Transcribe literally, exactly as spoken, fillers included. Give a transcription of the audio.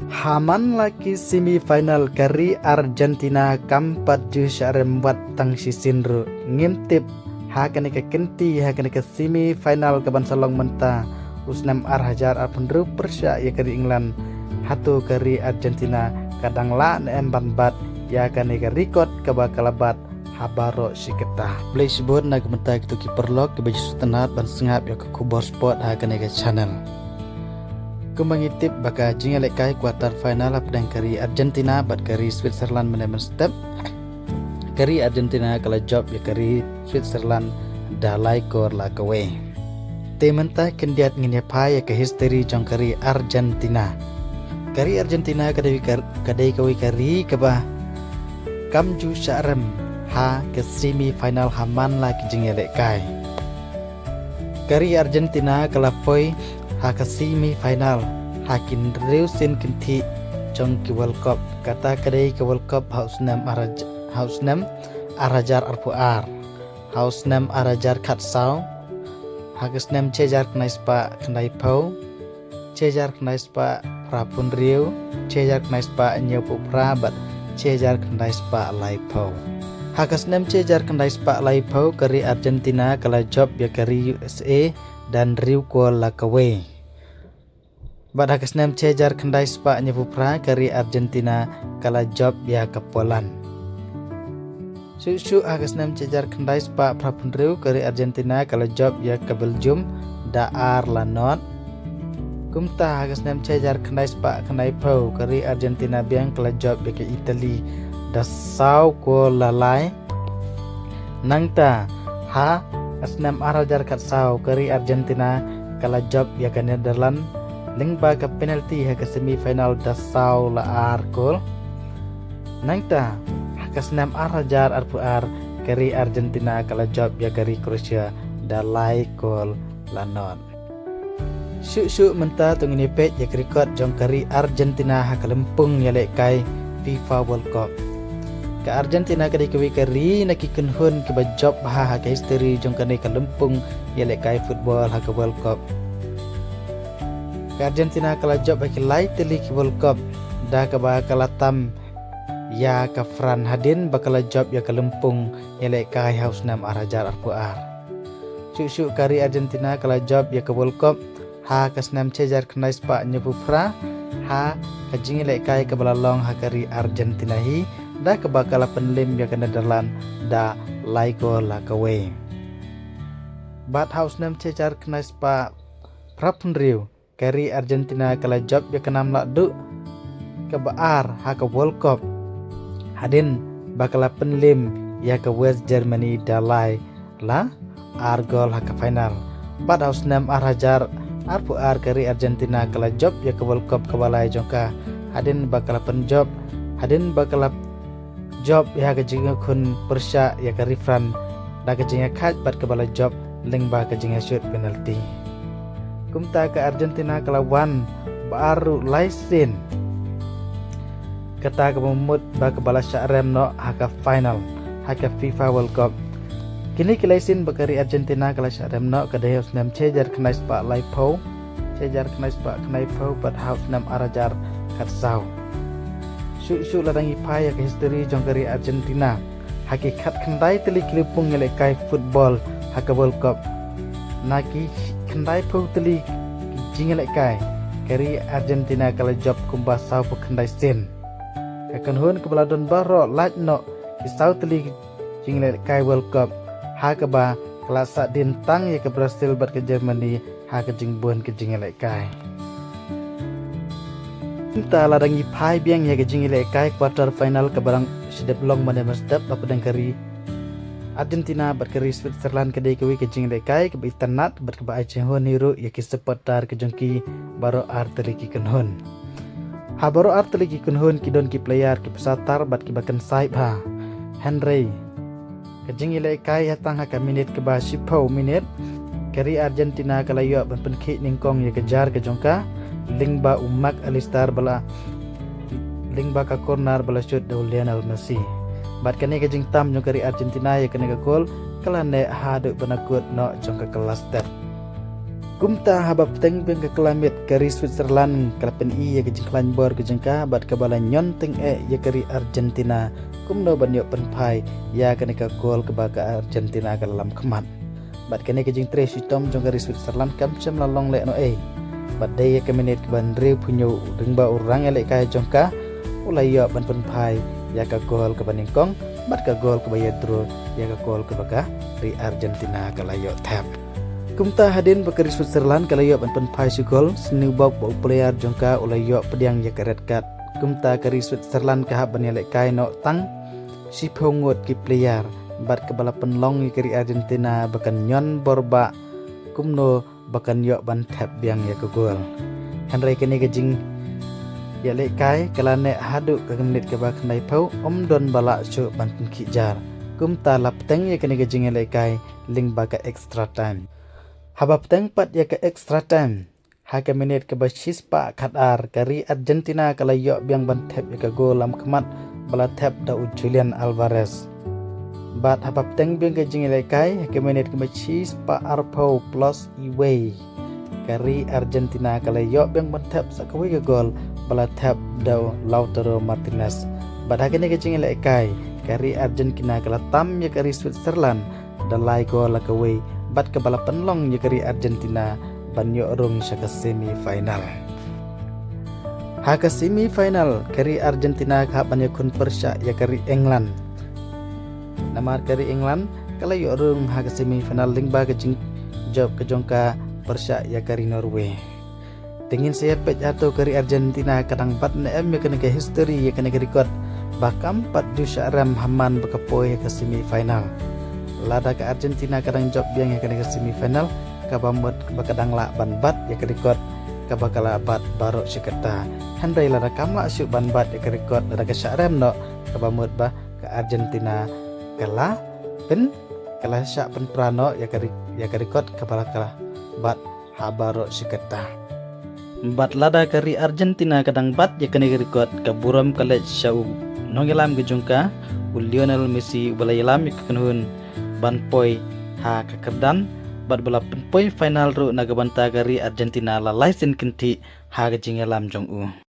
Ha man la ki semi final ka ri Argentina kam pat ju shah rem wat tang shisien ruh. Ngim tip ha kane ka kynti, ha kane ka semi final ka ban sa long mynta u snem ar hajar arphew hynriew pyrshah ïa ka ri England. Hato ka ri Argentina ka dang lah ne em ban bat ïa kane ka record kaba ka la bat ha baroh shi katta. Khublei shibun na ka bynta kito ki paralok kiba ju sngewtynnat ban sngap ïa ka khubor sport ha kane ka channel. Kumba ngi tip ba ka jingïalehkai quarter final hapdeng ka ri Argentina bad ka ri Switzerland mynne mynstep, ka ri Argentina ka la jop ïa ka ri Switzerland da lai kol la kawei. Te mynta khyndiat ngin ïa phai ïa ka history jong ka ri Argentina. Ka ri Argentina ka dei ka, ka dei kawei ka ri kaba kam ju shah rem ha ka semi final ha man la ki jingïalehkai. Ka ri Argentina ka la poi ha ka semi final ha ki hynriew sien kynthih jong ki World Cup. Kata ka dei ka World Cup ha u snem ar haj-, ha u snem ar hajar arphew ar, ha u snem ar hajar khatsaw, ha ka snem shi hajar khyndai spah khyndaiphew, shi hajar khyndai spah phraphew hynriew, shi hajar khyndai spah hynñiewphew phra bad shi hajar khyndai spah laiphew. Ha ka snem shi hajar khyndai spah laiphew ka ri Argentina ka la jop ïa ka ri U S A da hynriew kol la kawei. Bad ha ka snem shi hajar khyndai spah hynñiewphew phra ka ri Argentina ka la jop ïa ka Poland. Shuh shuh ha ka snem shi hajar khyndai spah phraphew hynriew ka ri Argentina ka la jop ïa ka Belgium da ar la nod. Kumta ha ka snem shi hajar khyndai spah khyndaiphew ka ri Argentina biang ka la jop ïa ka Italy da saw kol la lai. Nangta ha ka snem ar hajar khatsaw ka ri Argentina ka la jop ïa ka Netherlands lyngba ka penalty ha ka semi final da saw la ar kol. Nangta ha ka snem ar hajar arphew ar ka ri Argentina ka la jop ïa ka ri Croatia da lai kol la nod. Shuh shuh mynta to ngin ïa peit ïa ka record jong ka ri Argentina ha ka lympung ïalehkai FIFA World Cup. Ka Argentina ka dei kawei ka ri na ki kynhun kiba jop bha ha ka history jong kane ka lympung ïalehkai football ha ka World Cup. Ka Argentina ka la jop ha ki lai tylli ki World Cup da kaba ka la tam ïa ka France hadien ba ka la jop ïa ka lympung ïalehkai ha u snem ar hajar arphew ar. Shuh shuh ka ri Argentina ka la jop ïa ka World Cup ha ka snem shi hajar khyndai spah hynñiewphew phra ha ka jingïalehkai kaba la long ha ka ri Argentina hi da kaba ka la pynliem ïa ka Netherlands da lai kol la kawei. Bad ha u snem shi hajar khyndai spah phraphew hynriew ka ri Argentina ka la jop ïa ka nam lahduh kaba ar ha ka World Cup hadien ba ka la pynliem ïa ka West Germany da lai la ar gol ha ka final. Bad ha u snem ar hajar arphew ar ka ri Argentina ka la jop ïa ka World Cup kaba lai jong ka hadien ba ka la pynjop, hadien ba ka la jop ïa ka jingïakhun pyrshah ïa ka ri France da ka jingïakhaid bad kaba la jop lyngba ka jingïashut penalty. Kumta ka Argentina ka la wan ba ar ruh lai sien. Kata kaba mut ba kaba la shah rem noh ha ka final ha ka FIFA World Cup. Kine ki lai sien ba ka ri Argentina ka la shah rem noh ka dei ha u snem shi hajar khyndai spah laiphew, shi hajar khyndai spah khyndaiphew bad ha u snem ar hajar khatsaw. Shuh shuh la dang ïa phai ïa ka history jong ka ri Argentina ha ki khatkhyndai tylli ki lympung ïalehkai football ha ka World Cup. Na ki khyndaiphew tylli ki jingïalehkai ka ri Argentina ka la jop kumba sawphew khyndai sien. Ka kynhun kaba la don baroh lait noh ki saw tylli ki jingïalehkai World Cup ha kaba ka la sahdien tang ïa ka Brazil bad ka Germany ha ka jingbun ka jingïalehkai. Mynta la dang ïa phai biang ïa ka jingïalehkai quarter final kaba dang shu dep long mynne mynstep hapdeng ka ri Argentina bad ka ri Switzerland. Ka dei kawei ka jingïalehkai kaba itynnad bad kaba ai jinghun hi ruh ïa ki supporter ka jong ki baroh ar tylli ki kynhun. Ha baroh ar tylli ki kynhun ki don ki player kiba sah tar bad kiba kynsai bha. Hynrei ka jingïalehkai ha tang ha ka minit kaba shiphew minit ka ri Argentina ka la ïoh ban pynkhih nyngkong ïa ka jar ka jong ka lyngba u Mac Allister ba la, lyngba ka corner ba la shut da u Lionel Messi. Bad kane ka jingtam jong ka ri Argentina ïa kane ka goal ka la neh haduh ba na kut noh jong ka kylla stet. Kumta haba pteng biang ka klamit, ka ri Switzerland ka la pyni ïa ka jingkhlaiñ bor ka jong ka bad kaba la ñion tyngeh ïa ka ri Argentina kumno ban ïoh pynphai ïa kane ka gol kaba ka Argentina ka la lam khmat. Bad kane ka jingtrei shitom jong ka ri Switzerland kam shym la long lehnohei. Bad dei ïa ka minit kaba hynriewphew hynñiew lyngba u rangïalehkai jong ka u la ïoh ban pynphai ïa ka gol kaba nyngkong bad ka gol kaba ïadro ïa ka gol kaba ka ri Argentina ka la ïoh thep. Kumta hadien ba ka ri Switzerland ka la ïoh ban pynphai shi gol, sniewbok ba u player jong ka u la ïoh pdiang ïa ka red card. Kumta ka ri Switzerland ka hap ban ïalehkai noh tang shiphew ngut ki player bad kaba la pynlong ïa ka ri Argentina ba kan ñion bor ba kumno ba kan ïoh ban thep biang ïa ka gol. Hynrei kane ka jingïalehkai ka la neh haduh ka minit kaba khyndaiphew, ym don ba lah shuh ban pynkhih jar. Kumta la pteng ïa kane ka jingïalehkai lyngba ka extra time. Haba pteng pat ïa ka extra time, ha ka minit kaba shispah khatar, ka ri Argentina ka la ïoh biang ban thep ïa ka gol lam khmat ba la thep da u Julian Alvarez. Bad haba pteng biang ka jingïalehkai, ha ka minit kaba shispah arphew plus iwei, ka ri Argentina ka la ïoh biang ban thep sa kawei ka gol ba la thep da u Lautaro Martinez. Bad ha kane ka jingïalehkai, ka ri Argentina ka la tam ïa ka ri Switzerland da lai gol la kawei, bad kaba la pynlong ïa ka ri Argentina ban ïoh rung sha ka semi final. Ha ka semi final, ka ri Argentina ka hap ban ïakhun pyrshah ïa ka ri England. Namar ka ri England ka la ïoh rung ha ka semi final lyngba ka jingjop ka jong ka pyrshah ïa ka ri Norway. Te ngin sa ïa peit hato ka ri Argentina ka dang bat ne em ïa kane ka history, ïa kane ka record ba kam pat ju shah rem ha man ba ka poi ïa ka semi final. Lada ka Argentina ka dang jop biang ïa kane ka semi final, kaba mut ba ka dang lah ban bat ïa ka record kaba ka la bat baroh shi katta. Hynrei lada kam lah shuh ban bat ïa ka record, lada ka shah rem noh, kaba mut ba ka Argentina ka la pyn, ka la shah pynpra noh ïa ka ri-, ïa ka record kaba la ka la bat ha baroh shi katta. Bad lada ka ri Argentina ka dang bat ïa kane ka record, ka burom ka leit sha u nongïalam ka jong ka, u Lionel Messi, uba la ïalam ïa ka kynhun ban poi ha ka kyrdan bad ba la pynpoi final ruh na ka bynta ka ri Argentina la lai sien kynthih ha ka jingïalam jong u.